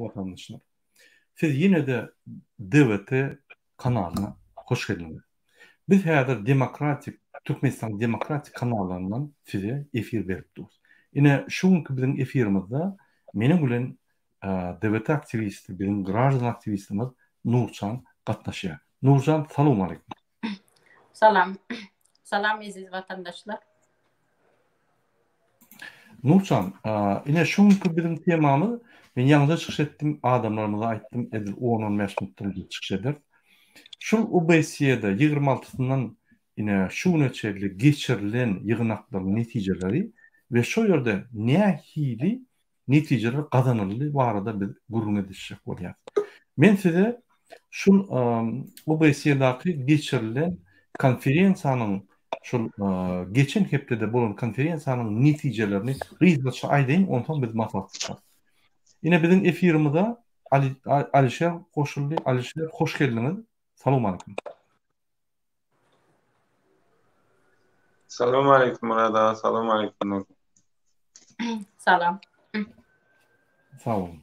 watandaşlar! Siz ýene-de DWT kanalyna hoş geldiňiz. Biz häzir demokratik Türkmenistanyň demokratik kanallaryndan size efir berip durus. Ine şu günki biziň efirimizde meniň bilen DWT aktiwisti, biziň graždan aktiwistimiz Nurjan gatnaşýar. Nurjan salowmaleýkim. Salam. Salam eziz watandaşlar. Nurjan, ine şu günki biziň temamyz, men ýaňyja çykyş etdim, adamlarymyza aýtdym, edil on-on bäş minutdan biz çykyş ederis. Şul OBSE-de ýigrimi altysyndan ine şu güne çenli geçirilen ýygnaklaryň netijeleri we şo ýerde nähili netijeler gazanyldy barada biz gürrüň edişjek bolýas. Men size şul OBSE-daky geçirilen konferensiýanyň şul geçen hepdede bolan konferensiýanyň netijelerini gysgaça aýdaýyn, onsoň biz maslahatlaşarys. Ine biziň efirimize Alişer goşuldy. Alişer hoş geldiňiz. Salowmaleýkim. Salowmaleýkim Myrat aga, salowmaleýkim Nurjan. Salam. Sag boluň.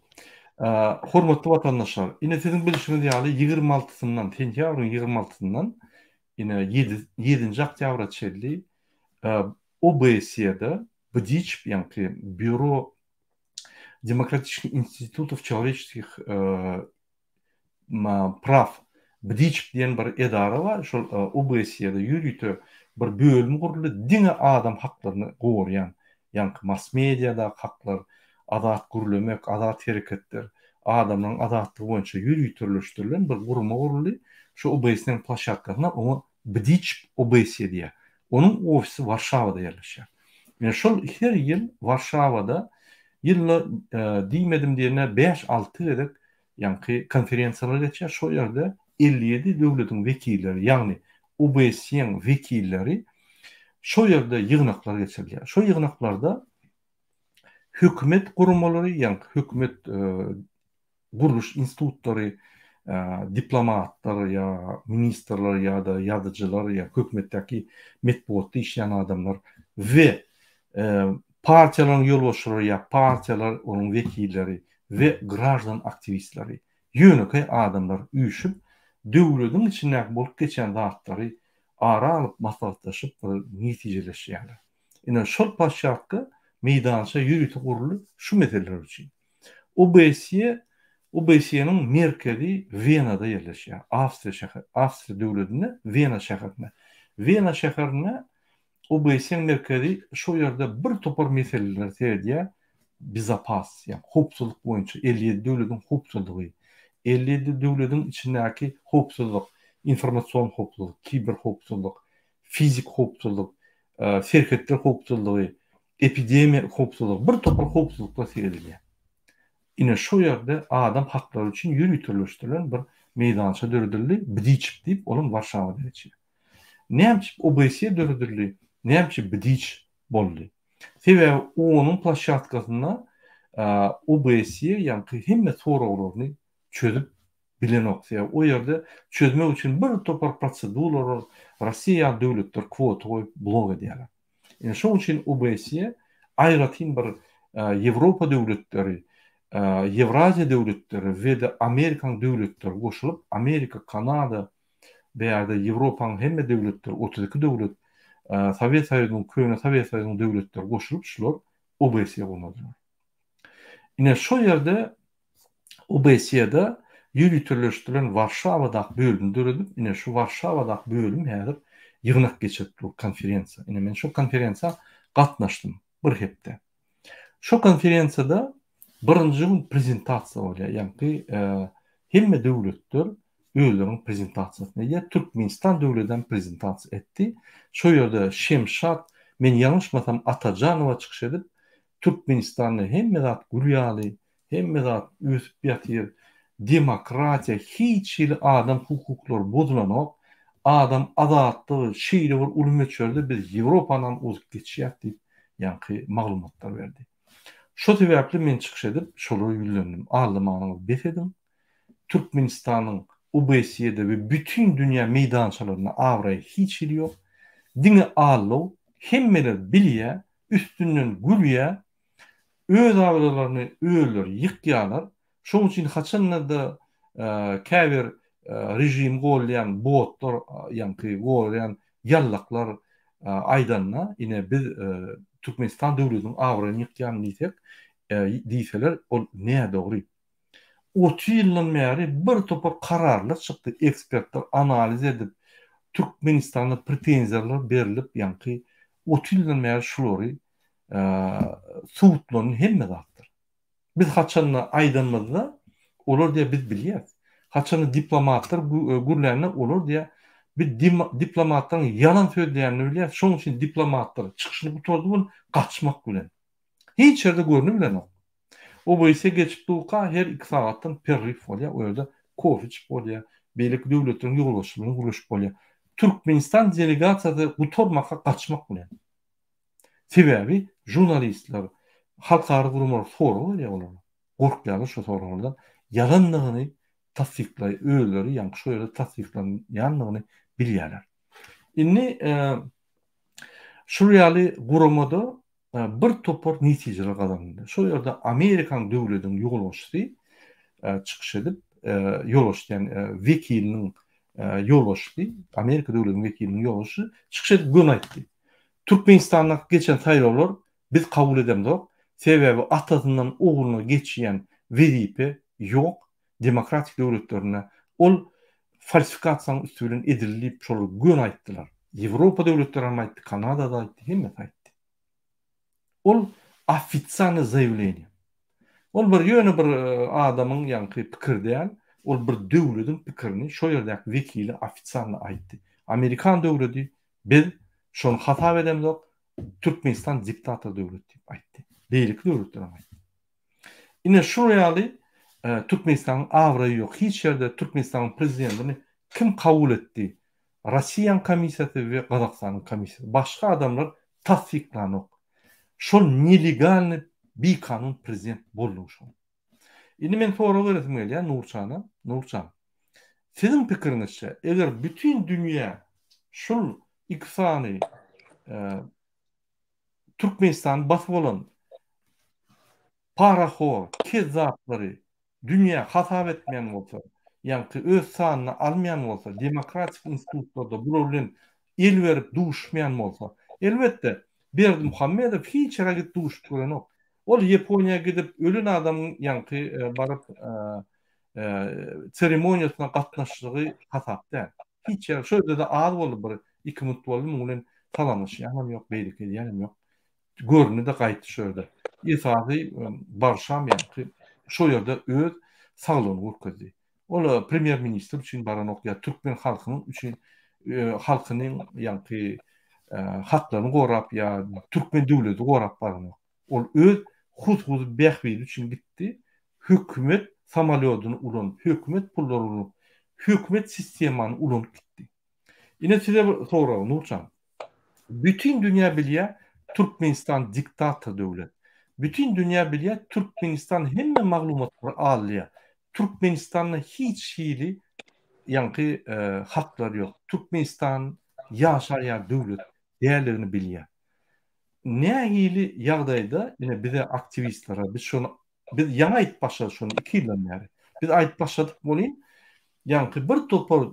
Hormatly watandaşlar, ine siziň bilşiňiz ýaly 26-syndan, sentýabryň 26-syndan ine 7-nji oktýabra çenli OBSE-de BDİÇ, ýagny Býuro demokratiçnyh institutow çelowečeskih praw BDİÇP diýen bir edara bar, şol OBSE-de ýörite bir bölüm guruldy, diňe adam haklaryny goraýan, ýaňky mass-mediadaky haklar, azat gürlemek, azat hereketler, adamlaryň azatlygy boýunça ýöriteleşdirilen bir gurama guruldy. Şu OBSE-niň ploşadkasynda oňa BDİÇP OBSE diýýär. Onuň ofisi Warşawada ýerleşýär. Ine şol her ýyl Warşawada ýylda diýmedim diýende bäş-alty gezek ýaňky konferensiýalar geçýär. Şol ýerde 57 döwletiň wekilleri, ýagny OBSE-iň wekilleri şol ýerde ýygnaklar geçirilýär. Şol ýygnaklarda hökümet guramalary, ýaňky hökümet gurluş institutlary, diplomatlar ýa ministrler ýa-da ýazyjylar ýa hökümetdäki metbugatda işleýän adamlar we partiýalaryň ýolbaşçylary ýa partiýalar onuň wekilleri we graždan aktiwistleri, ýönekeý adamlar üýşüp, döwlediň içindäki bolup geçýän zatlary ara alyp maslahatlaşyp bir netijeleşýärler. Ine şol ploşadka, meýdança ýörite guruldy şu meseleler üçin. OBSE OBSE-niň merkezi Wenada ýerleşýär. Awstriýa şäher, Awstriýa döwletinde Wena şäherinde. Wena şäherinde OBSE-niň merkezi şo ýerde bir topar meselelere seredýär. Bezopas, ýagny howpsuzlyk boýunça 57 döwletiň howpsuzlygy, 57 döwletiň içindäki howpsuzlyk, informasion howpsuzlyk, kiber howpsuzlyk, fizik howpsuzlyk, serhetler howpsuzlygy, epidemiýa howpsuzlygy, bir topar howpsuzlyklar seredilýär. Ine şu ýerde adam haklary üçin ýöriteleşdirilen bir meýdança döredildi, BDİÇP diýip, olam Warşawada geçýär. Näme üçin OBSE döredildi, näme üçin BDİÇ boldy? Sebäbi onuň ploşadkasynda OBSE ýaňky hemme soraglaryny çözüp bilenok. Sebäbi o ýerde çözmek üçin bir topar proseduralar Russiýa ýaly döwletler kwota goýup blok edýärler. Ine şoň üçin OBSE aýratyn bir Ýewropa döwletleri, Ýewraziýa döwletleri we-de Amerikanyň döwletleri goşulyp, Amerika, Kanada, bärde Ýewropanyň hemme döwletleri, 32 döwlet, Sowet Soýuzynyň, köne Sowet Soýuzynyň döwletleri goşulyp şular OBSE gurnadylar. Ine şo ýerde OBSE-de ýöriteleşdirilen Warşawadaky bölümi döredip, ine şu Warşawadaky bölüm häzir ýygnak geçirip dur, konferensiýa. Ine men şo konferensiýa gatnaşdym bir hepde. Şo konferensiýada birinji gün prezentasiýa bolýar, ýaňky hemme döwletler özleriniň prezentasiýasyny edýär. Türkmenistan döwledem prezentasiýa etdi. Şo ýerde Şemşat, men ýalňyşmasam Atajanowa çykyş edip, Türkmenistanda hemme zat gül ýaly, hemme zat ösüp ýatyr, demokratiýa, hiç hili adam hukuklary bozulanok, adam azatlygy şeýle bir uly möçberde biz Ýewropanam ozup geçýäs diýip ýaňky maglumatlar berdi. Şo sebäpli men çykyş edip şolara ýüzlendim, aldamanyňyzy bes ediň, Türkmenistanyň OBSE-de we bütin dünýä meýdançalarynda abraýy hiç hili ýok, diňe aldaw, hemmeler bilýä, üstünden gülýä, öz abralaryny özleri ýykýalar. Şonuň üçin haçanda-da käbir režimi goldaýan botlar, ýaňky goldaýan ýallaklar aýdanda, ine biz Türkmenistan döwletiniň abraýyny ýykýan diýsek, diýseler, ol nädogry. 30 ýyldan bäri bir topar kararlar çykdy, ekspertler analiz edip, Türkmenistana pretenziýalar berlip, ýaňky 30 ýyldan bäri şulary subutlandy hemme zatlar. Biz haçanda aýdanymyzda, olar diýýär, biz bilýäris. Haçanda diplomatlar gürlände, olar diýýär, biz diplomatlaryň ýalan sözleýänini bilýäris, şonuň üçin diplomatlar çykyşyny gutardy bilen gaçmak bilen. Hiç ýerde görnübilenok. OBSE geçip durka her iki sagatdan perrif bolýar, o ýerde kofe içip bolýar, beýleki döwletleriň ýolbaşçylary bilen gürleşip bolýar. Türkmenistan delegasiýasy gutarmaka gaçmak bilen. Sebäbi žurnalistler, halkara guramalar sorag berýär olara. Gorkýarlar şo soraglardan. Ýalandygyny tassyklaý, özleri ýaňky şo ýerde tassyklanýandygyny bilýärler. Indi şul ýaly guramada bir topar netijeler gazanyldy. Şol ýerde Amerikan döwlediniň ýolbaşçysy çykyş edip, ýolbaşçy diýen wekiliniň ýolbaşçysy, Amerika döwlediniň wekiliniň ýolbaşçysy çykyş edip göni aýtdy. Türkmenistandaky geçen saýlawlar biz kabul edemzok, sebäbi atasyndan ogluna geçýän wezipe ýok demokratik döwletlerinde ol falsifikasiýanyň üsti bilen edildi diýip şolar göni aýtdylar. Ýewropa döwletleri hem aýtdy, Kanada-da aýtdy, hemmesi aýtdy. Ol ofisialnyý zaýawleniýe. Ol bir ýöne bir adamyň ýaňky pikiri däl, ol bir döwlediň pikirini şo ýerdäki wekili ofisialnyý aýtdy. Amerikan döwledi Biz şony hasap edemzok, Türkmenistan diktator döwlet diýip aýtdy. Beýleki döwletler hem aýtdy. Ine şul ýaly Türkmenistanyň abraýy ýok. Hiç ýerde Türkmenistanyň prezidentini kim kabul etdi? Rossiýanyň komissiýasy we Gazagystanyň komissiýasy. Başga adamlar tassyklanok. Şol nelegalny bikanun prezident boldy şol. Indi men sorag beresim gelýär Nurçana. Nurçan, siziň pikiriňizçe, eger bütin dünýä şul iki sany Türkmenistany basyp alan parahor, kezzaplary dünýä hasap etmeýän bolsa, ýaňky öz sanyna almaýan bolsa, demokratik institutlarda bular bilen el berip duşmaýan bolsa, elbetde, Berdimuhamedow hiç ýere gidip duşup görenok. Ol Ýaponiýa gidip ölen adamyň ýaňky baryp seremoniýasyna gatnaşlygy hasap däl. Hiç ýere şo ýerde-de az boldy bir iki minut boldy muň bilen salamlaşýanam ýok beýleki edýänem ýok. Göründi-de gaýtdy şo ýerde. Esasy barşam ýaňky şo ýerde öz saglygyny görkezdi. Ol premýer ministr üçin baranok ýa türkmen halkynyň üçin halkynyň ýaňky haklaryny gorap ýa türkmen döwleti gorap baranok. Ol öz hususy bähbidi üçin gitdi. Hökümet samolýodyny ulanyp, hökümet pullary ulanyp, hökümet sistemany ulanyp gitdi. Ine size bir sorag Nurjan. Bütin dünýä bilýär Türkmenistan diktator döwlet. Bütin dünýä bilýär Türkmenistan hemme maglumatlary alýar. Türkmenistanda hiç hili ýaňky haklar ýok. Türkmenistan ýaşaýan döwlet däldigini bilýär. Nähili ýagdaýda ine bize aktiwistlere biz şony biz ýaňy aýdyp başladyk şony iki ýyldan bäri. Biz aýdyp başladyk welin ýaňky bir topar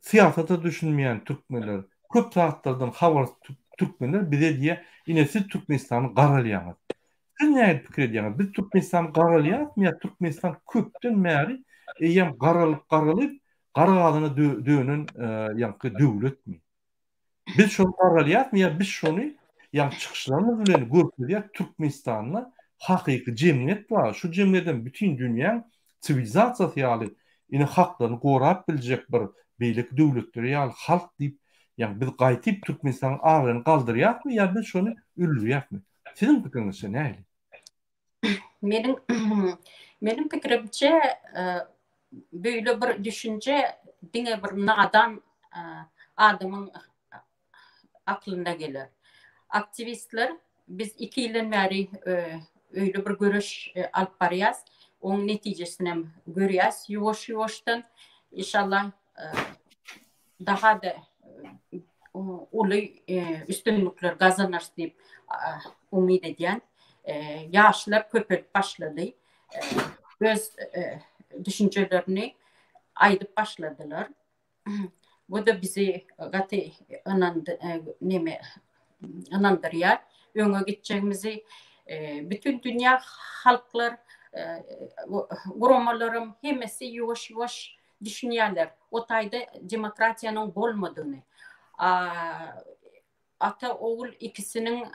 syýasata düşünmeýän türkmenler, köp zatlardan habarsyz türkmenler bize diýýär, ine siz Türkmenistany garalýaňyz. Siz nähili pikir edýäňiz? Biz Türkmenistany garalýarysmy ýa Türkmenistan köpden bäri eýýäm garalyp garalyp gara gazana dönen ýaňky döwletmi? Biz şony garalýasmy ýa biz şony ýa çykyşlarymyz bilen görkezýäs Türkmenistanda hakyky jemgyýet bar, şu jemgyýedem bütin dünýäň siwilizasiýasy ýaly ine haklaryny gorap biljek bir beýleki döwletleri ýaly halk diýip ýa biz gaýtyp Türkmenistanyň abraýyny galdyrýasmy ýa biz şony öldürýäsmi? Siziň pikiriňizçe nähili? Meniň meniň pikirimçe böyle bir düşünje diňe bir nadan adamyň aklynda geler. Aktiwistler biz iki ýyldan bäri öýle bir göreş alyp barýas. Oň netijesini hem görýäs ýuwaş-ýuwaşdan. Inşallah daha-da uly üstünlikler gazanarys diýip umyt edýän. Ýaşlar köpelip başlady. öz düşünjelerini aýdyp başladylar. Bu-da bizi gaty ynandy neme ynandyrýar. Öňe gitjegimizi bütün dünýä halklar guramalaram hemmesi ýuwaş-ýuwaş düşünýärler. O taýda demokratiýanyň bolmadygyny. Ata ogul ikisiniň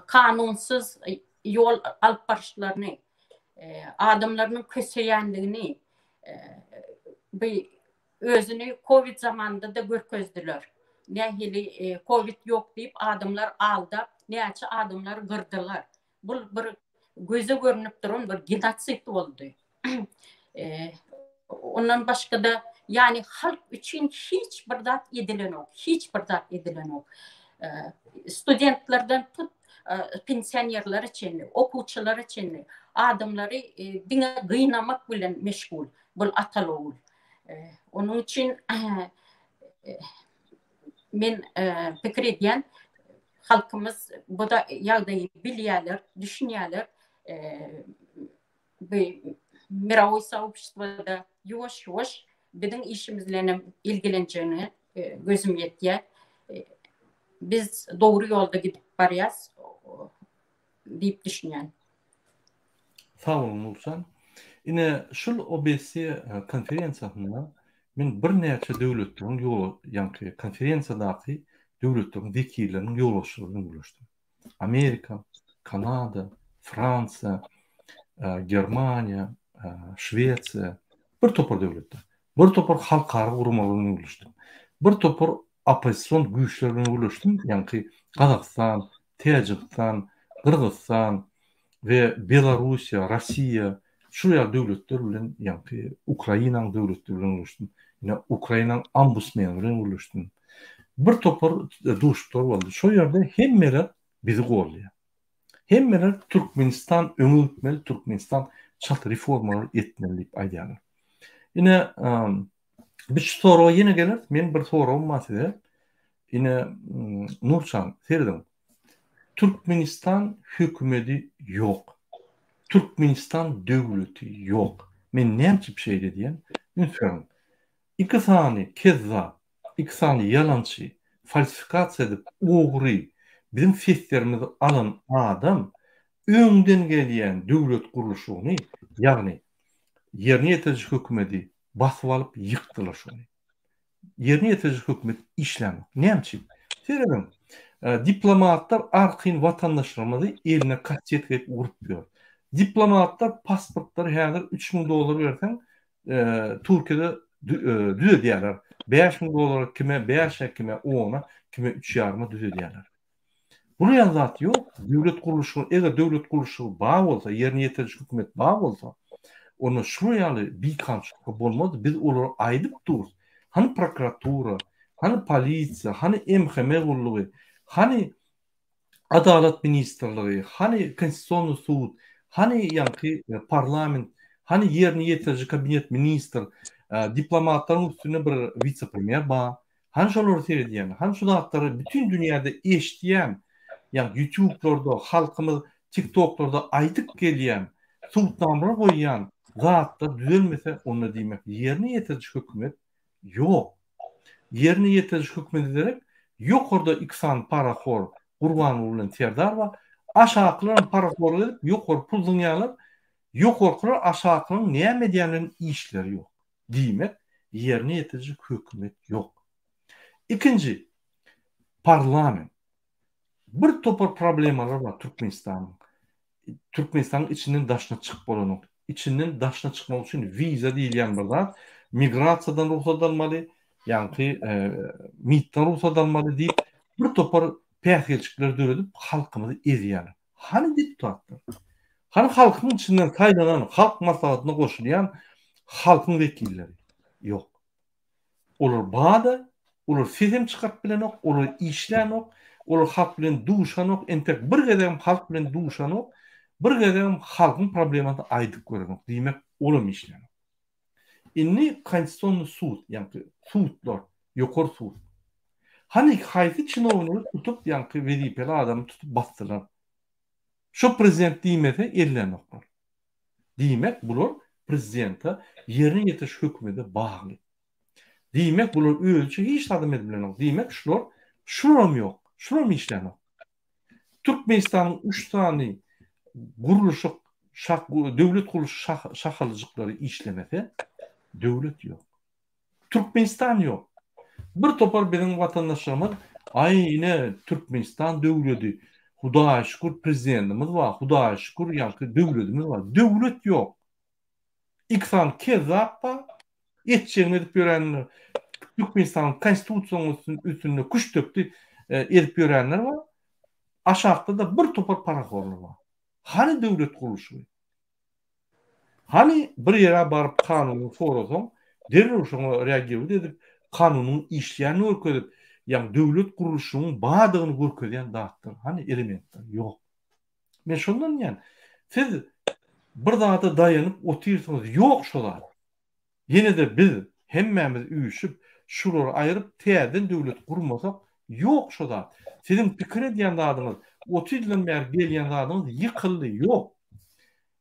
kanunsyz ýol alyp baryşlaryny, adamlarynyň köseýändigini bu özüni covid zamanynda-da görkezdiler. Nähili covid ýok diýip adamlar aldap, näçe adamlar gyrdylar. Bul bir göze görnüp duran bir genosid boldy. Ondan başga-da, ýani halk üçin hiç bir zat edilenok, hiç bir zat edilenok. Studentlerden tut pensionerlere çenli, okuwçylara çenli adamlary diňe gynamak bilen meşgul bul ataly-ogul. Onuň üçin men pikir edýän halkymyz bu da ýagdaýy bilýärler, düşünýärler. Bu mirowoý soobşestwoda ýuwaş-ýuwaş biziň işimiz bilen hem ilgilenjegine gözüm ýetýär. Biz dogry ýolda gidip barýas diýip düşünýän. Sag boluň Nurjan. Ine şul OBSE konferensiýasynda men birnäçe döwletleriň ýol ýaňky konferensiýadaky döwletleriň wekilleriniň ýolbaşçylary bilen gürleşdim. Amerika, Kanada, Fransiýa, Germaniýa, Şwesiýa, bir topar döwletler. Bir topar halkara guramalar bilen gürleşdim. Bir topar oppozision güýçler bilen gürleşdim, ýaňky Gazagystan, Täjigistan, Gyrgyzystan we Belarussiýa, Russiýa, şul ýaly döwletler bilen, ýaňky Ukrainanyň döwletleri bilen gürleşdim. Ine, Ukrainanyň ombusmeni bilen gürleşdim. Bir topar duşuşyklar boldy. Şol ýerde hemmeler bizi goldaýar. Hemmeler Türkmenistan öňe gitmeli, Türkmenistan çalt reformalar etmeli diýip aýdýarlar. Ine, biz şu soraga ýene geleris. Meniň bir soragym bar size. Ine, Nurçan, serediň. Türkmenistan hökümedi ýok. Türkmenistan döwleti ýok. Men näme üçin şeýle diýýän? Üns beriň. Iki sany kezzap, iki sany ýalançy, falsifikasiýa edip ogry biziň seslerimizi alan adam öňden gelýän döwlet gurluşygyny, ýagny ýerine ýetiriji hökümedi basyp alyp ýykdylar şony. Ýerine ýetiriji hökümet işlänok. Näme üçin? Serediň, diplomatlar arkaýyn watandaşlarymyzy eline kasset geýip urup ýör. Diplomatlar pasportlary häzir 3000 dollar berseň Türkiýede düzedýärler. 5000 dollara kime bäşe, kime ona, kime üç ýaryma düzedýärler. Bular ýaly zat ýok. Döwlet gurluşygy, eger döwlet gurluşygy bar bolsa, ýerine ýetiriji hökümet bar bolsa, onda şular ýaly bikanunçylyklar bolmazdy. Biz olary aýdyp durus. Hany prokuratura, hany polisiýa, hany MHM gullugy, hany Adalat ministrligi, hany Konstitusionnyý sud, hany ýaňky parlament, hany ýerine ýetiriji kabinet ministr, diplomatlaryň üstünde bir wise-premýer bar. Hany şolara seredýän, hany şu zatlary bütin dünýäde eşidýän, ýagny ýutublarda, halkymyz tiktoklarda aýdyp gelýän, subutnamalar goýýan zatlar düzelmese, onda diýmek ýerine ýetiriji hökümet ýok. Ýerine ýetiriji hökümete derek ýokarda iki sany parahor Gurbanguly bilen Serdar bar. Aşakylaram parahorlyk edip ýokary pul zyňýarlar. Ýokarkylar aşakylaryň näme edýäni bilen işleri ýok. Diýmek, ýerine ýetiriji hökümet ýok. Ikinji, parlament. Bir topar problemalar bar Türkmenistanyň. Türkmenistanyň içinden daşyna çykyp bolanok. Içinden daşyna çykmak üçin wiza diýilýän bir zat, migrasiýadan rugsat almaly, ýaňky MIT-den rugsat almaly diýip, bir topar päsgelçilikler döredip, halkymyzy ezýärler. Hany deputatlar? Hany halkyň içinden saýlanan, halk maslahatyna goşulýan halkyň wekilleri? Ýok. Olar bar-da, olar sesem çykaryp bilenok, olar işlänok, olar halk bilen duşanok, entek bir gezegem halk bilen duşanok, bir gezegem halkyň problemasyny aýdyp görenok. Diýmek, olam işlänok. Indi Konstitusionnyý sud, ýaňky sudlar, ýokary sud. Hany haýsy çinownigi tutup, ýaňky wezipeli adamy tutup basdylar? Şo prezident diýmese ellenoklar. Diýmek, bular prezidente, ýerine ýetiriş hökümede bagly. Diýmek, bular özüçe hiç zadam edip bilenok. Diýmek, şular, şularam ýok, şularam işlänok. Türkmenistanyň üç sany gurluşyk, döwlet gurluşyk şahalyjyklary işlemese, döwlet ýok. Türkmenistan ýok. Bir topar biziň watandaşlarymyz aý ine Türkmenistan döwledi, Hudaýa şükür prezidentimiz bar, Hudaýa şükür ýaňky döwledimiz bar. Döwlet ýok. Iki sany kezzap bar, etjegini edip ýörenler, Türkmenistanyň konstitusiýanyň üstünde küştdepdi edip ýörenler bar. Aşakda-da bir topar parahorlar bar. Hany döwlet gurluşygy? Hany bir ýere baryp kanuny sorasaň, derrew şoňa reagirowat edip, kanunyň işleýänini görkezip, ýagny döwlet gurluşygyň bardygyny görkezýän zatlar, hany elementler? Ýok. Men şondan diýýän, siz bir zada daýanyp otyrsyňyz, ýok şo zat. Ýene-de biz hemmämiz üýşüp, şulary aýryp täzeden döwlet gurmasak, ýok şo zat. Siziň pikir edýän zadyňyz, 30 ýyldan bäri gelýän zadyňyz ýykyldy, ýok.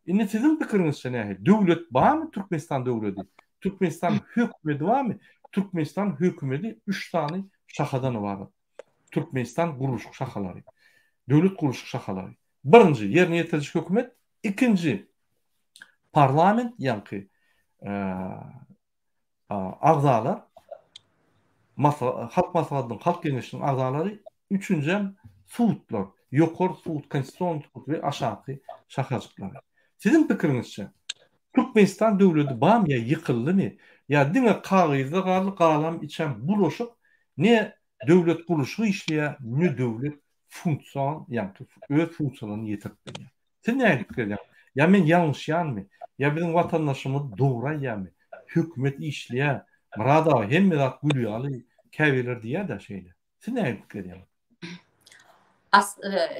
Indi siziň pikiriňizçe nähili? Döwlet barmy Türkmenistan döwledi? Türkmenistan hökümedi barmy? Türkmenistan hökümedi üç sany şahadan ybarat. Türkmenistan gurluşyk şahalary. Döwlet gurluşyk şahalary. Birinji, ýerine ýetiriji hökümet, ikinji, parlament ýaňky agzalar, Halk Maslahatynyň, Halk Geňeşiniň agzalary, üçünjem sudlar, ýokary sud, konstitusion sud we aşaky şahajyklary. Siziň pikiriňizçe, Türkmenistan döwleti barmy ýa ýykyldymy, ýa diňe kagyzda galdy, galam içem bulaşyk, ne döwlet gurluşygy işleýär, ne döwlet funksion, ýagny öz funksiýalaryny ýetirip bilýär. Siz nähili pikir edýäňiz? Ýa men ýalňyşýanmy? Ýa biziň watandaşymyz dogry aýdýarmy? Hökümet işleýär. Myrat aga hemme zat gül ýaly käbirler diýýär-dä şeýle. Siz nähili pikir edýäňiz? As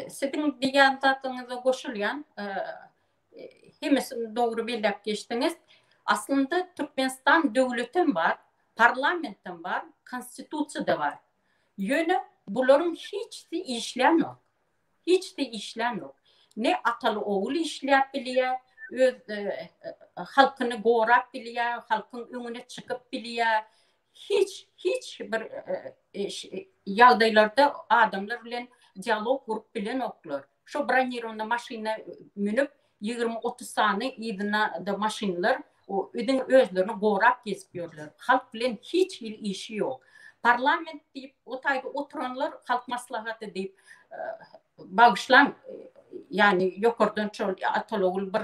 siziň diýýän zadyňyza goşulýan. Hemmesini dogry belläp geçdiňiz. Aslynda Türkmenistan döwletem bar, parlamentem bar, konstitusiýa-da bar. Ýöne bularyň hiçisi işlänok. Hiçisi işlänok. Ne ataly ogul işläp bilýär, öz halkyny gorap bilýär, halkyň öňüne çykyp bilýär. Hiç, hiç bir ýagdaýlarda adamlar bilen dialog gurup bilenoklar. Şo bronirowanyý maşyna münüp, 20-30 sany yzyna-da maşynlar diňe özlerini gorap gezip ýörler. Halk bilen hiç hili işi ýok. Parlament diýip, o taýda oturanlar Halk Maslahaty diýip, bagyşlaň, ýagny ýokardan şol Atalogul bir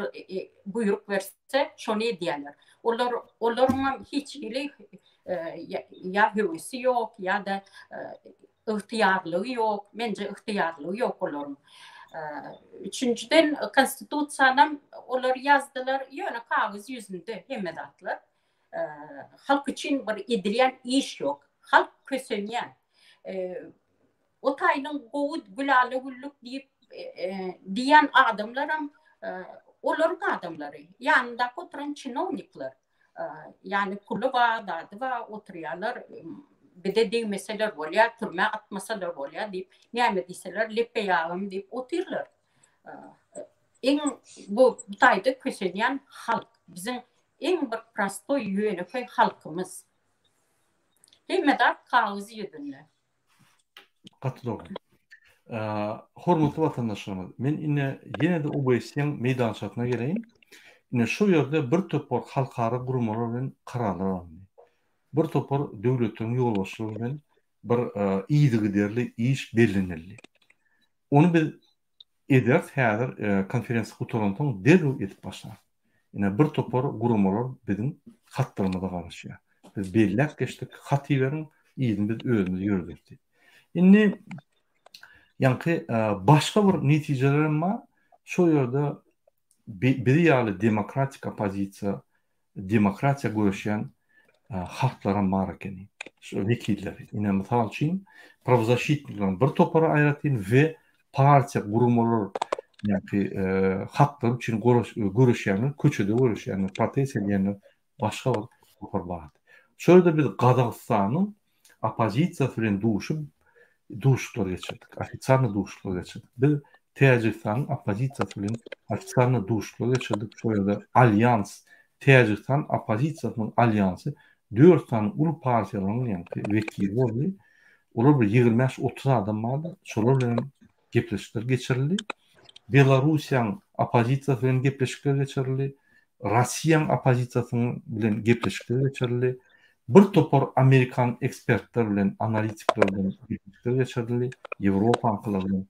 buýruk berse, şony edýärler. Olar, olaryňam hiç hili ýa höwesi ýok, ýa-da ygtyýarlygy ýok, menje ygtyýarlygy ýok olaryň. Üçünjiden konstitusiýanam olar ýazdylar, ýöne kagyz ýüzünde hemme zatlar. Halk üçin bir edilýän iş ýok. Halk kösenýär. O taýynyň gowy gülala-güllük diýip diýen adamlaram olaryň adamlary. Ýanyndaky oturan çinownikler. Ýagny puly bar, zady bar, oturýarlar. Bize degmeseler bolýar, türmä atmasalar bolýar diýip, näme diýseler lepbeý agam diýip otyrlar. Iň bu taýda kösenýän halk. Biziň iň bir prostoý ýönekeý halkymyz. Hemme zat kagyz ýüzünde. Gaty dogry. Hormatly watandaşlarymyz, men ine ýene-de OBSE-iň meýdançasyna geleýin. Ine şu ýerde bir topar halkara guramalar bilen kararlar alyndy. Bir topar döwletleriň ýolbaşçylary bilen bir yzygiderli iş bellenildi. Ony biz Ederis häzir konferensiýa gutaransoň derrew edip başlarys. Ine bir topar guramalar biziň hatlarymyza garaşýar. Biz belläp geçdik, hat iberiň, yzyny biz özümiz ýörederis diýip. Indi ýaňky başga bir netijelerem bar. Şo ýerde bizi ýaly demokratik oppozisiýa demokratiýa göreşýän halklaram bar ekeni. Şu wekilleri. Ine mysal üçin prawzaşitnikleriň bir topary aýratyn we partiýa guramalar ýa-ki haklar üçin göreşýänler, köçede göreşýänler, protest edýänler başga bir topar bardy. Şu ýerde biz Gazagystanyň oppozisiýasy bilen duşup duşuşyklar geçirdik. Ofitsialnyý duşuşyklar geçirdik. Biz. Täjigistanyň oppozisiýasy bilen ofitsialno duşuşyklar geçirdik. Şol ýerde alýans, Täjigistan oppozisiýasynyň alýansy dört sany uly partiýalaryň ýaňky wekili boldy. Olar bir 25-30 adam bardy. Şolar bilen hem gepleşikler geçirildi. Belarussiýanyň oppozisiýasy bilen gepleşikler geçirildi. Russiýanyň oppozisiýasynyň bilen gepleşikler geçirildi. Bir topar amerikan ekspertler bilen, analitikler bilen gepleşikler geçirildi, Ýewropaňkylar bilen.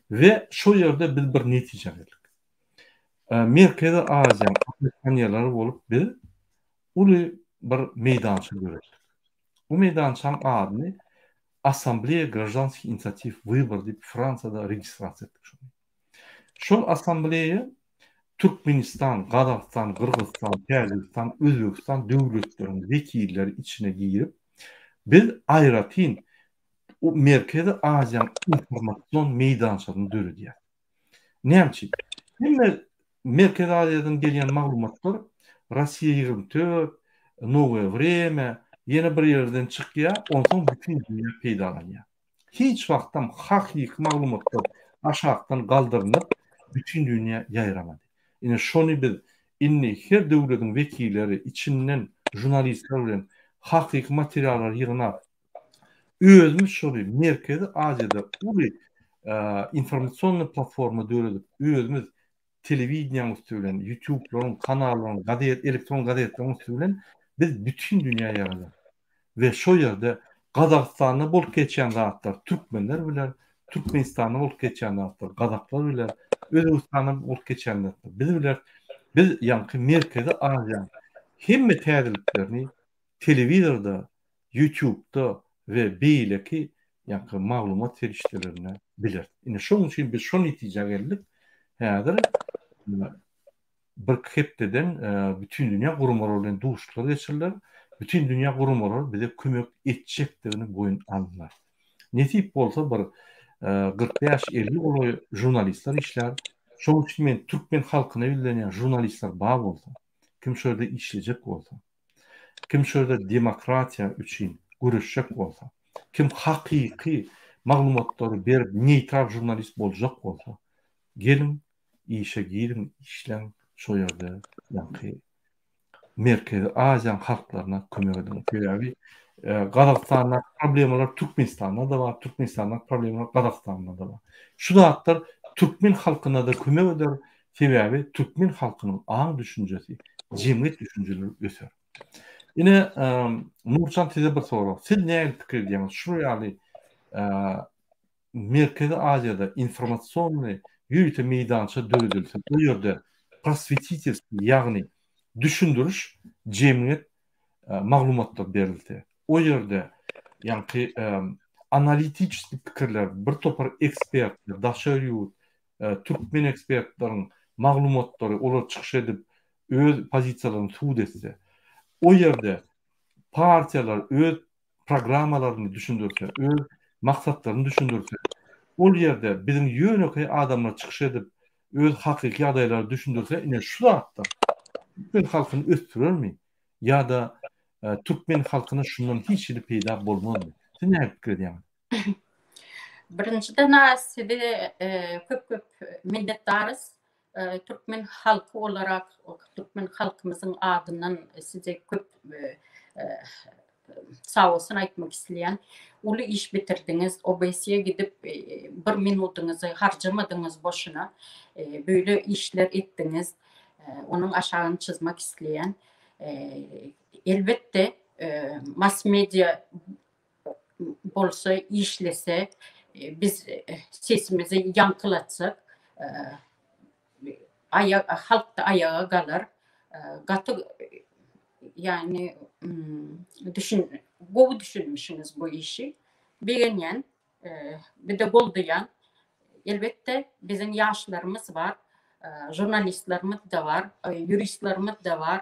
We şo ýerde biz bir netijä geldik. Merkezi Aziýanyň oppozisionerleri bolup biz uly bir meýdança döretdik. Bu meýdançanyň adyny Assambleýa graždanskih inisiatiw Wybor diýip Fransiýada registrasiýa etdik şony. Şol assambleýa Türkmenistan, Gazagystan, Gyrgyzystan, Täjigistan, Özbegistan döwletleriň wekilleri içine girip, biz aýratyn Merkezi Aziýanyň informasion meýdançasyny döredýäris. Näme üçin? Hemme Merkezi Aziýadan gelýän maglumatlar Rossiýa 24, Nowoe Wremýa, ýene bir ýerden çykýar, onsoň bütin dünýä peýdalanýar. Hiç wagtam hakyky maglumatlar aşakdan galdyrynyp, bütin dünýä ýaýramady. Ine şony biz indi her döwlediň wekilleri içinden žurnalistler bilen hakyky materiallary ýygnap, Özümiz şony Merkezi Aziýada uly informasionnyý platforma döredip, özümiz telewideniýäň üsti bilen, ýutublaryň, kanallaryň, gazet, elektron gazetleriň üsti bilen biz bütin dünýä ýaýradarys. We şo ýerde Gazagystanda bolup geçýän zatlar türkmenler biler, Türkmenistanda bolup geçýän zatlar gazaklar biler, Özbegistanda bolup geçýän zatlar biz bileris. Biz ýaňky Merkezi Aziýanyň hemme täzeliklerini telewizorda, ýutubda we beýleki ýaňky maglumat serişdelerinde bileris. Ine şonuň üçin biz şo netijä geldik. Häzir birki hepdeden bütindünýä guramalary bilen duşuşyklar geçiriler. Bütindünýä guramalary bize kömek etjekdigini boýun aldylar. Nesip bolsa bir 45-50 golaý žurnalistler işlär. Şonuň üçin men türkmen halkyna ýüzlenýän žurnalistler bar bolsa, kim şo ýerde işlejek bolsa, Kim şu ýerde demokratiýa üçin göreşjek bolsa, kim hakyky maglumatlary berip neýtral žurnalist boljak bolsa, geliň işe giriň, işläň şo ýerde ýaňky Merkezi Aziýanyň halklaryna kömek ediň. Sebäbi Gazagystandaky problemalar Türkmenistanda-da bar, Türkmenistandaky problemalar Gazagystanda-da bar. Şu zatlar türkmen halkyna-da kömek eder, Sebäbi türkmen halkynyň aň-düşünjesi, jemgyýet düşünjeleri öser. Ine, Nurjan size bir sorag. Siz nähili pikir edýäňiz? Şular ýaly Merkezi Aziýada informasionnyý ýörite meýdança döredilse, o ýerde proswetitelskiý, ýagny düşündiriş jemgyýet maglumatlar berilse, o ýerde ýaňky analitiçeskiý pikirler, bir topar ekspertler, daşary ýurt, türkmen ekspertleriň maglumatlary, olar çykyş edip, öz pozisiýalaryny subut etse, o ýerde partiýalar öz programmalaryny düşündirse, öz maksatlaryny düşündirse, ol ýerde biziň ýönekeý adamlar çykyş edip, öz hakyky ýagdaýlary düşündirse, ine şu zatlar türkmen halkyny ösdürermi ýa-da türkmen halkyna şundan hiç hili peýda bolmazmy? Siz näme pikir edýäňiz? Birinjiden size köp köp minnetdarys. Türkmen halky olarak türkmen halkymyzyň adyndan size köp sag bolsun aýtmak isleýän. Uly iş bitirdiňiz. OBSE gidip bir minutyňyzy harjamadyňyz boşuna. Böyle işler etdiňiz. Onuň aşagyny çyzmak isleýän. Elbetde mass media bolsa işlese biz sesimizi ýaňkylatsak aýak halk-da aýaga galar. Gaty ýagny düşün gowy düşünmişiňiz bu işi. Begenýän, bir-de goldaýan. Elbetde biziň ýaşlarymyz bar, žurnalistlerimiz-de bar, ýuristlerimiz-de bar.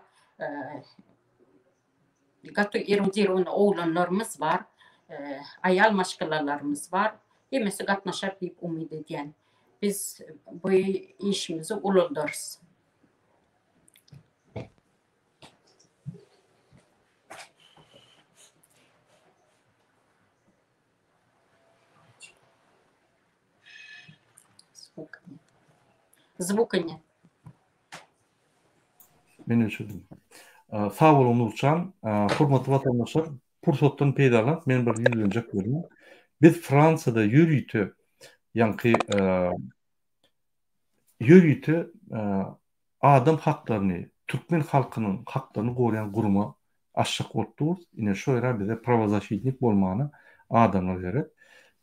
Gaty erudirowny oglanlarymyz bar, aýal maşgalalarymyz bar. Hemmesi gatnaşar diýip umyt edýän. Biz bu işimizi ulaldarys. Zvuka net. Men öçürdim. Sag boluň Nurjan. Hormatly watandaşlar, pursatdan peýdalanyp men bir ýüzlenjek bolýan. Biz Fransiýada ýörite ýaňky ýörite Adam haklaryny, türkmen halkynyň haklaryny goraýan gurama açjak bolup durus. Ine şo ýere bize prawozaşitnik bolmana adamlar gerek.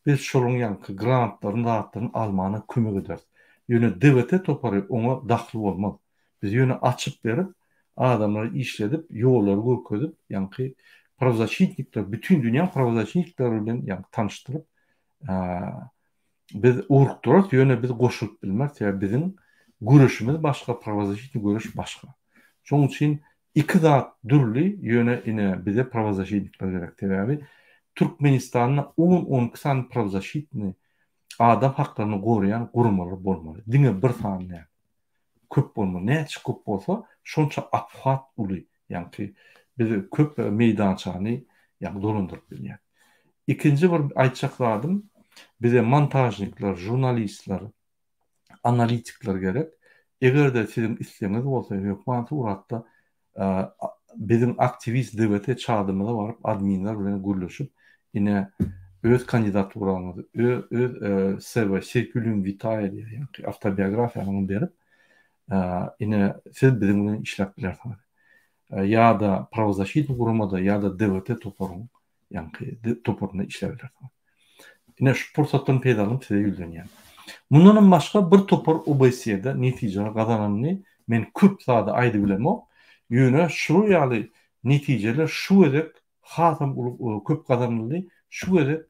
Biz şolaryň ýaňky grantlaryny zatlaryny almana kömek ederis. Ýöne DWT topary oňa dahly bolmaz. Biz ýöne açyp berip, adamlary işledip, ýollary görkezip, ýaňky prawozaşitnikler, bütin dünýäň prawozaşitnikleri bilen ýaňky tanyşdyryp, Biz ugrukdyrarys, ýöne biz goşulyp bilmeris, sebäbi biziň göreşimiz başga, prawozaşitnyý göreş başga. Şonuň üçin iki zat dürli, ýöne ine bize prawozaşitnikler gerek, sebäbi Türkmenistanda on-on iki sany prawozaşitnyý adam haklaryny goraýan guramalar bolmaly, diňe bir sany däl. Köp bolmaly, näçe köp bolsa, şonça obhwat uly, ýaňky biz köp meýdançany ýaňky dolandyryp bilýäs. Ikinji bir aýtjak zadym, bize montažnikler, žurnalistler, analitikler gerek. Eger-de siziň islegiňiz bolsa, hökman suratda biziň aktiwist DWT çadymyza baryp adminler bilen gürleşip, ine öz kandidaturaňyzy, öz CV, circulum vitae diýýär, ýagny awtobiografiýaňyzy berip, ine siz biziň bilen işläp bilersiňiz. Ýa-da prawozaşitny guramada, ýa-da DWT toparyň ýaňky toparynda işläp bilersiňiz. Ine şu pursatdan peýdalanyp size ýüzlenýän. Mundanam başga bir topar OBSE-de netijeler gazanandy. Men köp zady aýdybilemok. Ýöne şular ýaly netijeler şu gezek hasam uly köp gazanyldy. Şu gezek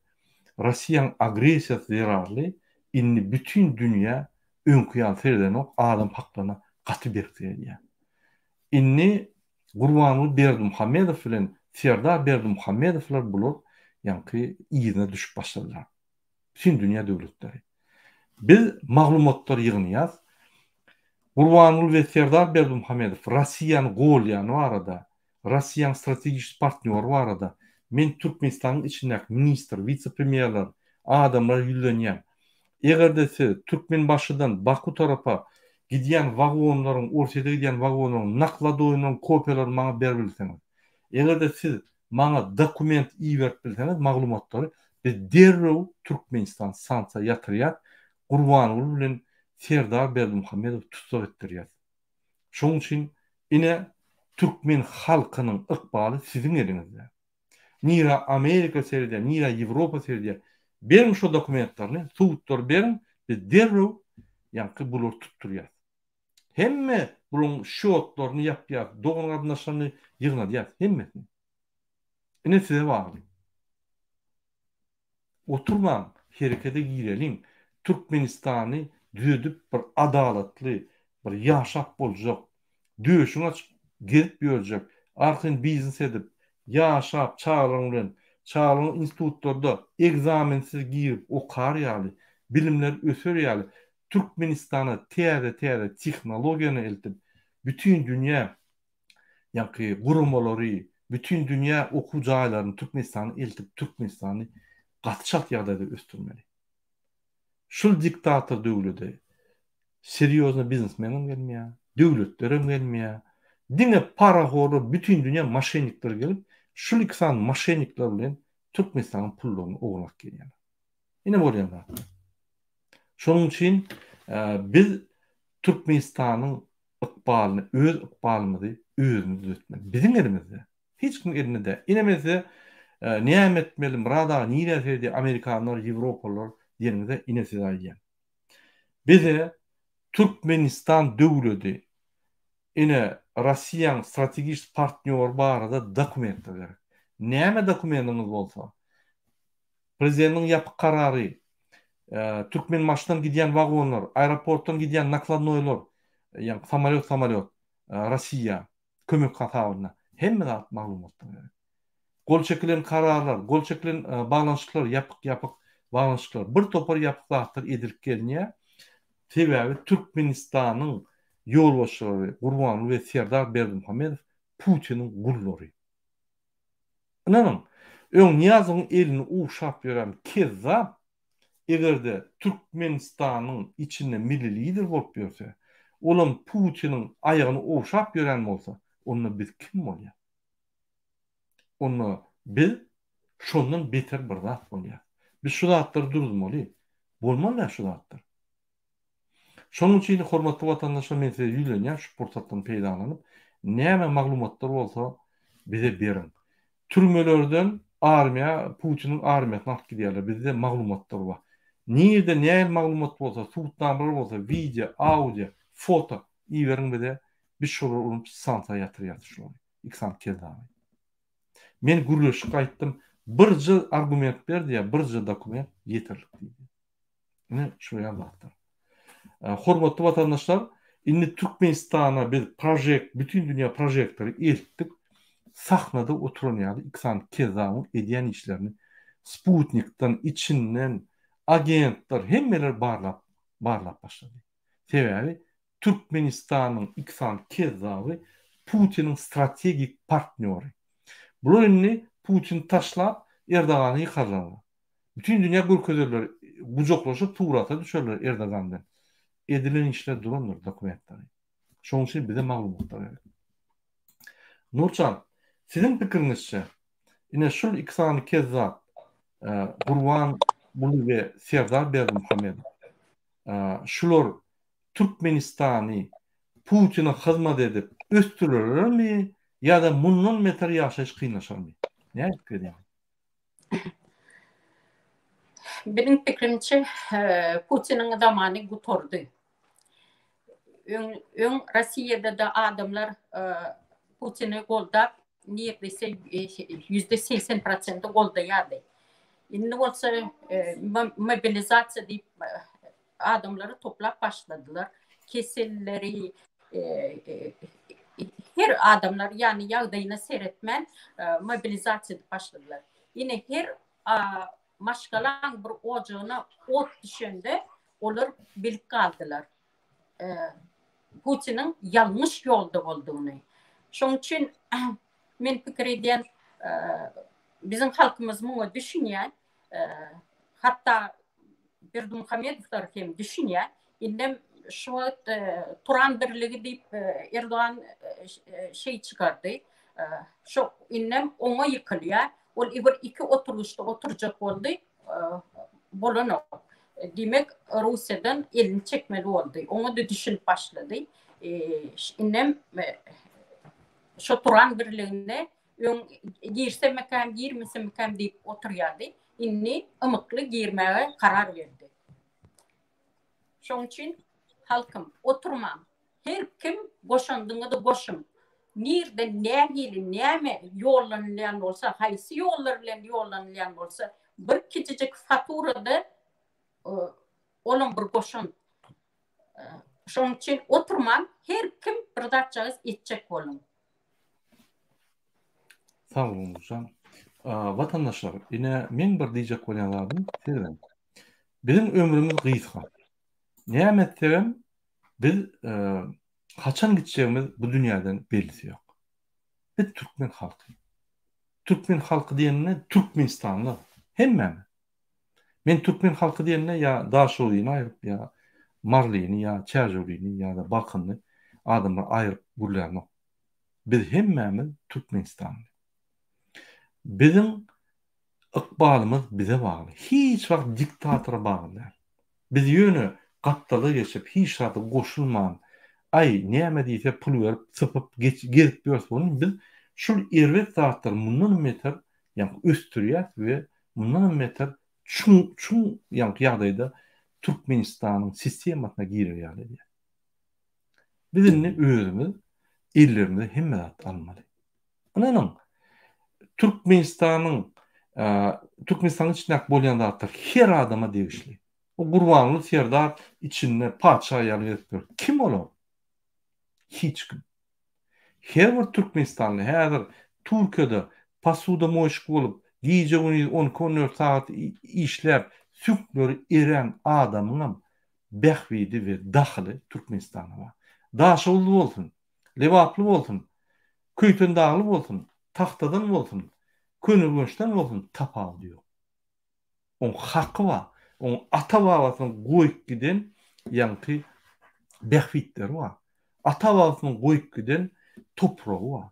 Russiýanyň agressiýasy zerarly indi bütin dünýä öňki ýaly seredenok, adam haklaryna gaty berk seredýär. Indi Gurbanguly Berdimuhamedow bilen Serdar Berdimuhamedowlar bular ýaňky yzyna düşüp başladylar. Bütin dünýä döwletleri. Biz maglumatlary ýygnaýas. Gurbanguly we Serdar Berdimuhamedow Rossiýany golýany barada, Rossiýanyň strategik partnýory barada men Türkmenistanyň içindäki ministr, wise-premýerler, adamlara ýüzlenýän. Eger-de siz Türkmenbaşydan Baku tarapa gidýän wagonlaryň, Orsýete gidýän wagonlaryň nakladoýynyň kopiýalaryny maňa beribilseňiz, eger-de siz maňa dokument iberip bilseňiz, maglumatlary, biz derrew Türkmenistan sanksiýa ýatyrýas, Gurbanguly bilen Serdar Berdimuhamedowy tussag etdirýäs. Şonuň üçin ine türkmen halkynyň ykbaly siziň eliňizde. Nirä Amerika seredýär, nirä Ýewropa seredýär. Beriň şo dokumentlerini, subutlary beriň, biz derrew ýaňky bulary tutdurýas. Hemme bularyň şýotlaryny ýapýas, dogan-garyndaşlaryny ýygnadýas, hemmesini. Ine size bagly. Oturmaň, herekete gireliň, Türkmenistany düzedip bir adalatly, bir ýaşap boljak, döşüňi açyp gezip ýörjek, arkaýyn biznes edip, ýaşap çagalaryň bilen, çagalaryň institutlarda ekzamensiz girip okar ýaly, bilimleri öser ýaly Türkmenistana täze-täze tehnologiýany eltip, bütin dünýä ýaňky guramalary, bütin dünýä okuw jaýlaryny Türkmenistana eltip, Türkmenistany gaty çalt ýagdaýda ösdürmeli. Şul diktator döwlede serýozny biznesmenem gelmeýär, döwletlerem gelmeýär. Diňe parahorlar, bütin dünýä moşennikler gelip, şul iki sany moşennikler bilen Türkmenistanyň pullaryny ogurlap gelýärler. Ine bolýan zatlar. Şonuň üçin biz Türkmenistanyň ykbalyny, öz ykbalymyzy özümiz düzetmeli. Biziň elimizde. Hiç kimiň elinde däl. Ine men size näme etmeli, Myrat aga nirä seredýär amerikanlar, ýewropalylar diýeniňizde ine size aýdýan. Bize Türkmenistan döwledi ine Rossiýaň strategik partnýory barada dokumentler gerek. Näme dokumentiňiz bolsa, Prezidentiň ýapyk karary, Türkmenbaşydan gidýän wagonlar, aeroportdan gidýän nakladnoýlar, ýagny samolýot-samolýot, Rossiýa, kömek hasabyna, hemme zat maglumatlar gerek. Gol çekilen kararlar, gol çekilen baglanyşyklar, ýapyk-ýapyk baglanyşyklar, bir topar ýapyk zatlar edilip gelinýär. Sebäbi Türkmenistanyň ýolbaşçylary Gurbanguly we Serdar Berdimuhamedow Putiniň gullary. Ynanyň, öň Nyýazowyň elini ugşap ýören kezzap, Eger-de Türkmenistanyň içinde milli lider bolup ýörse, olam Putiniň aýagyny ogşap ýören bolsa, onda biz kim bolýas? Onda biz şondan beter bir zat bolýas. Biz şu zatlary duruzmaly. Bolmaly däl şu zatlar. Şonuň üçin hormatly watandaşlar men size ýüzlenýän şu pursatdan peýdalanyp, näme maglumatlar bolsa bize beriň. Türmelerden armiýa Putiniň armiýasyna alyp gidýärler. Bizde maglumatlar bar. Nirde nähili maglumat bolsa, subutnamalar bolsa, wideo, audio, foto iberiň bize. Biz şolary ulanyp sanksiýa ýatyrýarys şulary. Iki sany kezzaby. Men gürleşip gaýtdym. Birje argument ber diýýär, birje dokument ýeterlik diýdi. Ine şular ýaly zatlar. Hormatly watandaşlar, indi Türkmenistana biz projekt, bütin dünýä prožektory eltdik. Sahnada oturan ýaly iki sany kezzabyň edýän işlerini sputnikden, içinden, agentler, hemmeler barlap, barlap başlady. Sebäbi Türkmenistanyň iki sany kezzaby Putiniň strategik partnýory. Bular indi Putini taşlap Erdogany ýykarlar. Bütin dünýä görkezerler, gujaklaşyp surata düşerler Erdogan bilen. Edilen işler durandyr dokumentleri. Şonuň üçin bize maglumatlar gerek. Nurjan, siziň pikiriňizçe, ine şul iki sany kezzap, Gurbanguly we Serdar Berdimuhamedow, şular Türkmenistany Putine hyzmat edip ösdürerlermi ýa-da mundan beter ýaşaýyş kynlaşarmy? Näme pikir edýäňiz? Meniň pikrimçe, Putiniň zamany gutardy. Öň, öň Rossiýada-da adamlar Putini goldap, niýetlese %80 prosenti goldaýardy. Indi bolsa mobilizasiýa diýip adamlary toplap başladylar. Keselleri her adamlar ýagny ýagdaýyna seretmän mobilizasiýa edip başladylar. Ine her maşgalaň bir ojagyna ot düşende olar bilip galdylar. Putiniň ýalňyş ýolda boldugyny. Şonuň üçin men pikir edýän biziň halkymyz muňa düşünýär. Hatda Berdimuhamedowlar hem düşünýär. Indem şu wagt Turan birligi diýip Erdogan şey çykardy. Şu indem oňa ýykylýar. Ol bir iki oturgyçda oturjak boldy. Bolanok. Diýmek, Russiýadan elini çekmeli boldy. Oňa-da düşünip başlady. Indem şu Turan birligine Öň girsemmikäm, girmesemmikäm diýip oturýardy. Indi ymykly girmäge karar berdi. Şoň üçin halkym, oturmaň. Her kim goşandyňyzy goşuň. Nirde nähili näme ýollanylýan bolsa, haýsy ýollar bilen ýollanylýan bolsa, bir kiçijik faturada olam bir goşant. Şoň üçin oturmaň, her kim bir zatjagaz etjek boluň. Sag boluň Güljan. Watandaşlar, ine meň bir diýjek bolýan zadym sizden. Biziň ömrümiz gysga. Näme etsegem biz haçan gitjegimiz bu dünýäden bellisi ýok. Biz türkmen halky. Türkmen halky diýende türkmenistanlylar hemmämiz. Men türkmen halky diýende ýa Daşoguzyny aýryp ýa Marylyny ýa Çärjewlini ýa-da Balkanyny adamlar aýryp gürlänok. Biz hemmämiz türkmenistanly. Biziň ykbalymyz bize bagly. Hiç wagt diktatora bagly däl. Biz ýöne gapdala geçip hiç zada goşulman aý näme diýse pul berip sypyp gezip ýörse bolmy biz şul erbet zatlary mundanam beter ýaňky ösdürýäs we mundanam beter çuň çuň ýaňky ýagdaýda Türkmenistanyň sistemasyna girer ýaly edýär. Biz indi özümiz ellerimize hemme zat almaly. Ynanyň, Türkmenistanyň Türkmenistanyň içindäki bolýan zatlar her adama degişli. O Gurbanguly Serdar içinde patyşa ýaly gezip ýör. Kim olar? Hiç kim. Her bir türkmenistanly häzir Türkiýede posudamoýşik bolup, gije-gündiz on iki-on dört sagat işläp, süňkleri erän adamyňam bähbidi we dahyly Türkmenistanda bar. Daşoguzly bolsun, Lebaply bolsun, Köýtendagly bolsun, Tagtadan bolsun, Köneürgençden bolsun tapawudy ýok. Oň haky bar. Oň ata-babasynyň goýup giden ýaňky bähbitleri bar. Ata-babasynyň goýup giden topragy bar.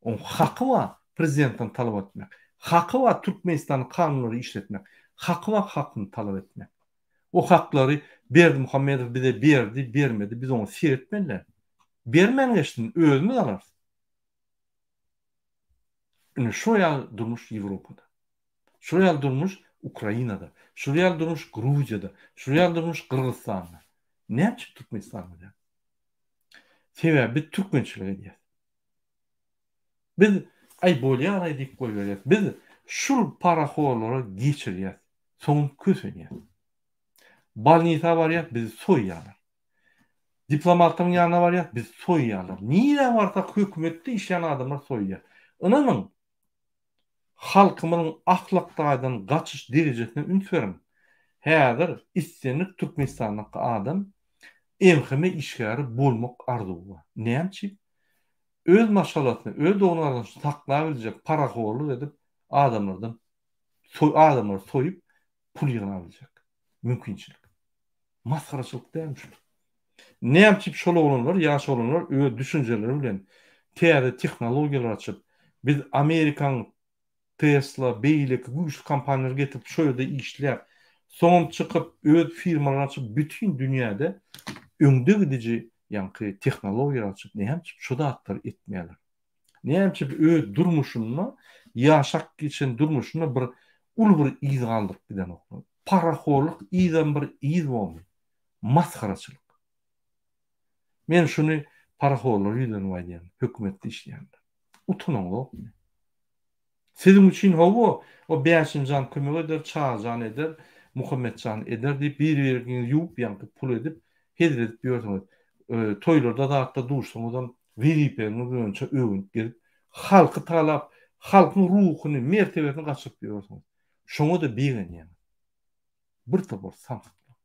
Oň haky bar prezidentden talap etmek. Haky bar Türkmenistanyň kanunlary işletmek. Haky bar hakyny talap etmek. O haklary Berdimuhamedow bize berdi, bermedi biz oňa seretmeli däl. Bermän geçsin, özümiz alarys. Ine şo ýaly durmuş Ýewropada. Şol ýaly durmuş Ukrainada. Şol ýaly durmuş Gruziýada. Şol ýaly durmuş Gyrgyzystanda. Näme üçin Türkmenistanda däl? Sebäbi biz türkmençilik edýäs. Biz aý bolýar-aý diýip goýberýäs. Biz şul parahorlara geçirýäs. Soňam kösenýäs. Bolnisa barýas, bizi soýýarlar. Diplomatlaryň ýanyna barýas, bizi soýýarlar. Nirä barsak hökümetde işleýän adamlar soýýar. Ynanyň, halkymyzyň ahlak taýdan gaçyş derejesine üns beriň. Häzir islendik Türkmenistandaky adam MHM işgäri bolmak arzuwy bar. Näme üçin? Öz maşgalasyny, öz dogan-garyndaşyny saklabiljek parahorluk edip adamlardan adamlary soýup pul ýygnabiljek mümkinçilik. Masgaraçylyk dälmi şu? Näme üçin şol oglanlar, ýaş oglanlar öz düşünjeleri bilen täze tehnologiýalar açyp, biz Amerikaň Tesla, beýleki güýçli kompaniýalary getirip şo ýerde işläp, soňam çykyp öz firmalaryny açyp bütin dünýäde öňde gidiji ýaňky tehnologiýalar açyp näme üçin şo zatlary etmeýärler? Näme üçin öz durmuşynda ýaşap geçen durmuşynda bir uly bir yz galdyryp gidenoklar? Parahorlyk yzam bir yz boldy. Masgaraçylyk. Men şuny parahorlara ýüzlenip aýdýan, hökümetde işleýänler. Utanaňzokmy? Siziň üçin hawa, o Bäşimjan kömek eder, Çaryjan eder, Muhammetjan eder diýip bir-biriňizi ýuwup ýaňky pul edip, hezil edip ýörsüňiz. Toýlarda zatda duşsaňyzam wezipeňiz boýunça öwünip gezip, halky talap, halkyň ruhuny, mertebesini gaçyryp ýörsüňiz. Şoňa-da begenýäňiz. Bir topar samsyklar.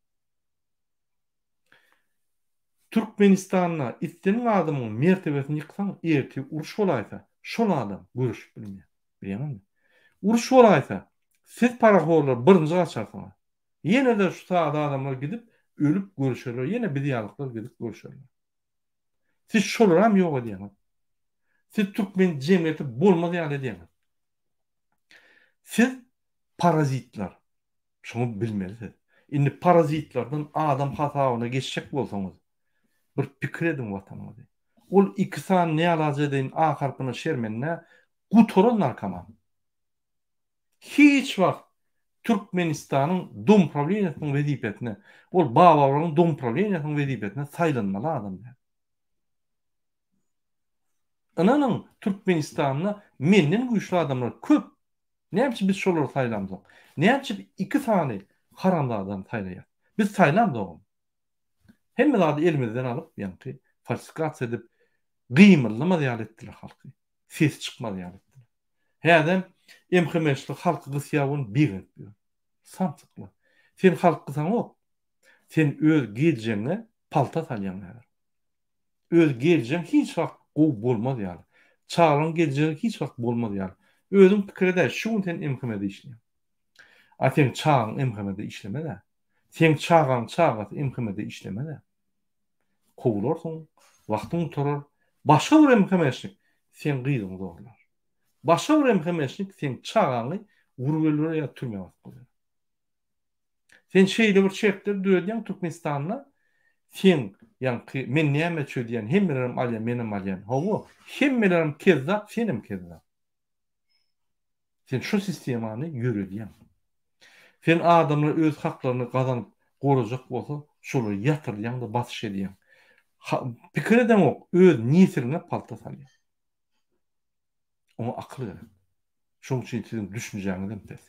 Türkmenistanda islendik adamyň mertebesini ýyksaň ertir uruş bolaýsa şol adam göreşip bilmeýär. Bilýäňizmi? Uruş bolaýsa siz parahorlar birinji gaçarsyňyz. Ýene-de şu sada adamlar gidip ölüp göreşerler ýene biz ýalyklar gidip göreşerler. Siz şolaram ýok edýäňiz. Siz türkmen jemgyýeti bolmaz ýaly edýäňiz. Siz parazitler. Şuny bilmeli siz. Indi parazitlerden adam hasabyna geçjek bolsaňyz, bir pikir ediň watanyňyzy. Ol iki sany nälaç edeýin A harpyna şermende gutaran narkoman. Hiç wagt Türkmenistanyň domprawleniýasynyň wezipesine, ol Babablaryň domprawleniýasynyň wezipesine saýlanmaly adam däl. Ynanyň Türkmenistanda menden güýçli adamlar köp. Näme üçin biz şolary saýlamzok? Näme üçin iki sany haramzadany saýlaýas? Biz saýlamzogam. Hemme zady elimizden alyp, ýaňky falsifikasiýa edip, gymyldamaz ýaly etdiler halky. Sesi çykmaz ýaly etdiler. Häzem MHM-çilik halky gysýar bolup begenip ýör. Samsyklar. Sen halk gysaňok. Sen öz geljegiňe palta salýaň häzir. Öz geljegiň hiç wagt gowy bolmaz ýaly. Çagalaryň geljegi hiç wagt bolmaz ýaly. Özüň pikir edäý, şu gün sen MHM-de işleýäň. A seň çagaň MHM-de işlemez-ä. Seň çagaň çagasy MHM-de işlemez-ä. Kowularsyň, wagtyň gutarar. Başga bir MHM-şnik seň gyzyňy zorlar. Başga bir MHM-şnik seň çagaňy urup öldürer ýa türmä basyp goýar. Sen şeýle bir şertler döredýäň Türkmenistanda seň ýaňky men näme çözýän hemmelerem alýan menem alýan hawa hemmelerem kezzap senem kezzap. Sen şu sistemany ýöredýäň. Sen adamlar öz haklaryny gazanyp gorajak bolsa şolary ýatyrýaň-da basyş edýäň. Pikir edeňok öz nesliňe palta salýaň. Oňa akyl gerek. Şoň üçin siziň düşünjäňizem pes.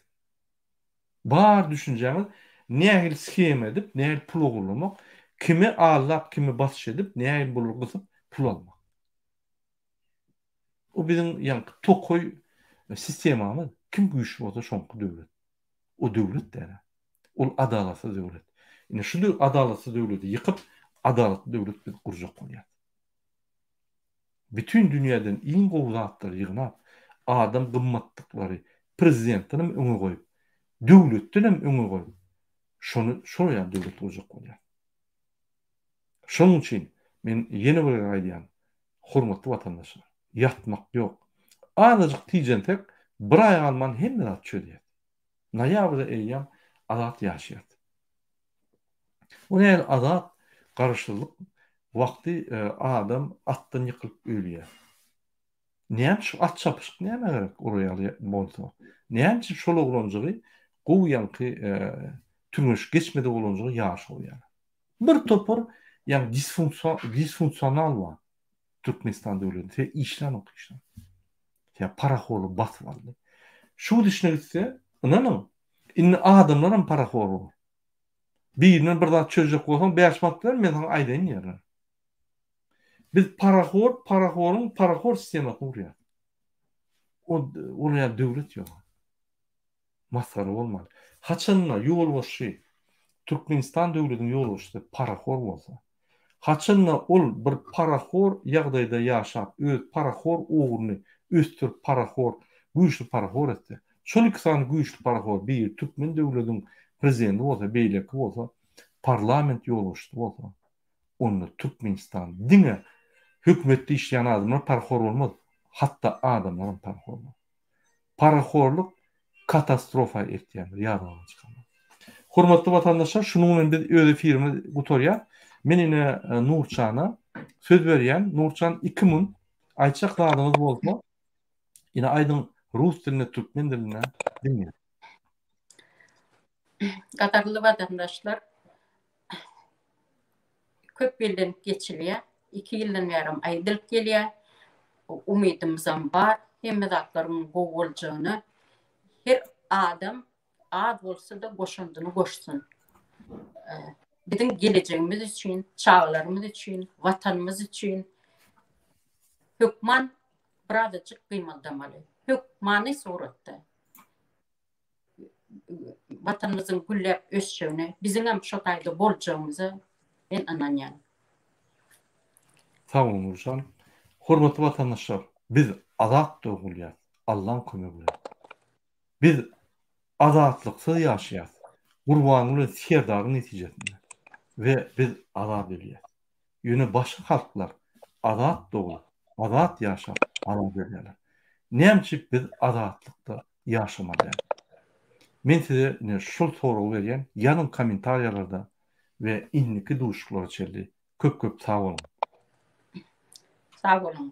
Bar düşünjäňiz nähili shema edip, nähili pul ogurlamak, kimi aldap, kimi basyş edip, nähili bulary gysyp pul almak. O biziň ýaňky tokaý sistemamyz. Kim güýçli bolsa şoňky döwlet. O döwlet däl. Ol adalatsyz döwlet. Indi şu adalatsyz döwleti ýykyp, adalatly döwlet biz gurjak bolýas. Bütin dünýäden iň gowy zatlary ýygnap, adam gymmatlyklary prezidentdenem öňe goýup, döwletdenem öňe goýup, Şony şol ýaly döwlet gurjak bolýar. Şonuň üçin men ýene bir gezek aýdýan, hormatly watandaşlar, ýatmak ýok. Azajyk tijensek, bir aý galman hemme zat çözýäs. Noýabrda eýýäm azat ýaşaýas. O nähili azat garaşsyzlyk wagty adam atdan ýykylyp ölýär. Näme üçin at çapyşyk nämä gerek olar ýaly bolsa? Näme üçin şol oglanjygy gowy ýaňky türgenşik geçmedik oglanjygy ýaryşa goýýarlar? Bir topar ýaňy disfunksional bar Türkmenistan döwletinde. Sebäbi işlänok hiç zat. Sebäbi parahorlyk basyp aldy. Şu gidişine gitse, ynanyň, indi adamlar hem parahor bolar. Birinden bir zat çözjek bolsaň, 5 manat ber, men saňa aýdaýyn diýerler. Biz parahor, parahoryň parahor sistemasyny gurýarys. O ol ýaly döwlet ýok. Masgara bolmaly. Haçanda ýolbaşçy Türkmenistan döwletiniň ýolbaşçysy parahor bolsa, haçanda ol bir parahor ýagdaýda ýaşap, öz parahor ugruny ösdürip parahor, güýçli parahor etse, şol iki sany güýçli parahor biri türkmen döwlediň prezidenti bolsa, beýleki bolsa parlament ýolbaşçysy bolsa, onda Türkmenistan diňe hökümetde işleýän adamlar parahor bolmaz, hatda adamlar hem parahor bolar. Parahorlyk katastrofa eltýändir, ýadyňyzdan çykarmaň. Hormatly watandaşlar, şunuň bilen biz öz efirimizi gutarýas. Men ine Nurçana söz berýän. Nurçan 2 mun aýtjak zadyňyz bolsa, ine aýdyň rus dilinde, türkmen dilinde diňleýän. Gadyrly watandaşlar, köp bellenip geçilýär. 2 ýyldan bärem aýdylyp gelýär. Umydymyzam bar, hemme zatlaryň gowy boljagyna. Her adam az bolsa-da goşandyny goşsun. Biziň gelejegimiz üçin, çagalarymyz üçin, watanymyz üçin hökman birazajyk gymyldamaly. Hökmany suratda. Watanymyzyň gülläp ösjegine, biziňem şo taýda boljagymyza men ynanýan. Sag boluň Nurjan. Hormatly watandaşlar, biz azat dogulýas, Allaň kömegi bilen. Biz azatlyksyz ýaşaýas, Gurbanguly Serdaryň netijesinde we biz azat ölýäs. Ýöne başga halklar azat doglup, azat ýaşap, azat ölýärler. Näme üçin biz azatlykda ýaşamaly däl? Men size ine şol soragy berýän, ýazyň kommentariýalarda we indiki duşuşyklara çenli köp köp sag boluň. Sag boluň.